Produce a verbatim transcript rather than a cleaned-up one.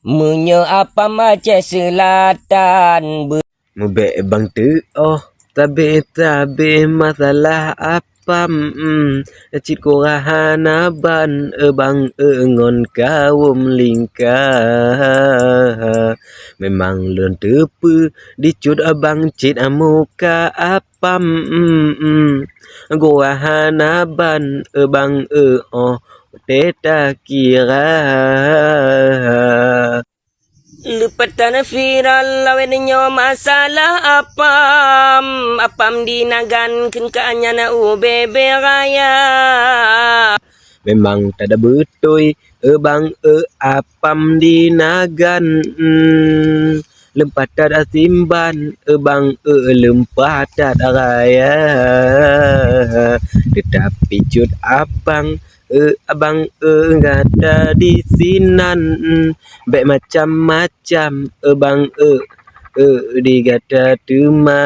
Meunyoe apam Aceh Seulatan beu- Mubek bang teuoh, tabeh-tabeh masalah apam, mm, cit kura hana ban, e bang, e ngon kawom lingka. Memang lôn teupeu dicut abang cit muka apam, mm, mm. Gura hana ban, e bang, e oh, teutakira. Leupatan viral lawét nyoe masalah apam, apam di Nagan kheun ka nyan u Bebe Raya. Memang tada beutôi, e bang, e apam di Nagan. Leumpatat asimban, e bang, e leumpatat raya. Teutapi cut abang, e abang, e gata di sinan. Bèk macam-macam, e bang, e, e di gata teuma.